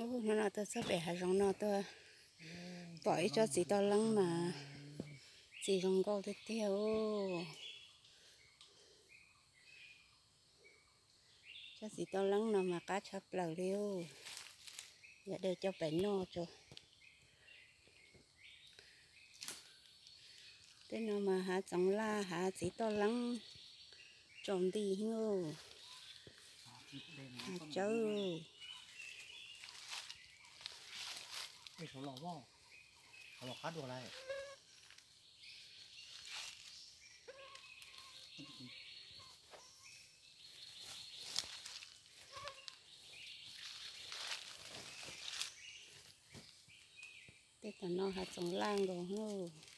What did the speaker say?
Hnub no tuaj txog pem hav zoov no tuaj pom ib tsob txiv toj leeb mas txi zoo nkauj tiag tiag os. Tsob txiv toj leeb no mas qab tshaj plaws li os. Yog de coj pem noj tso. Tej no mas hav txoov laj hav txiv toj leeb tsaus nti os. Hav tsawb. Tej tom no hav txoov laj nkaus os.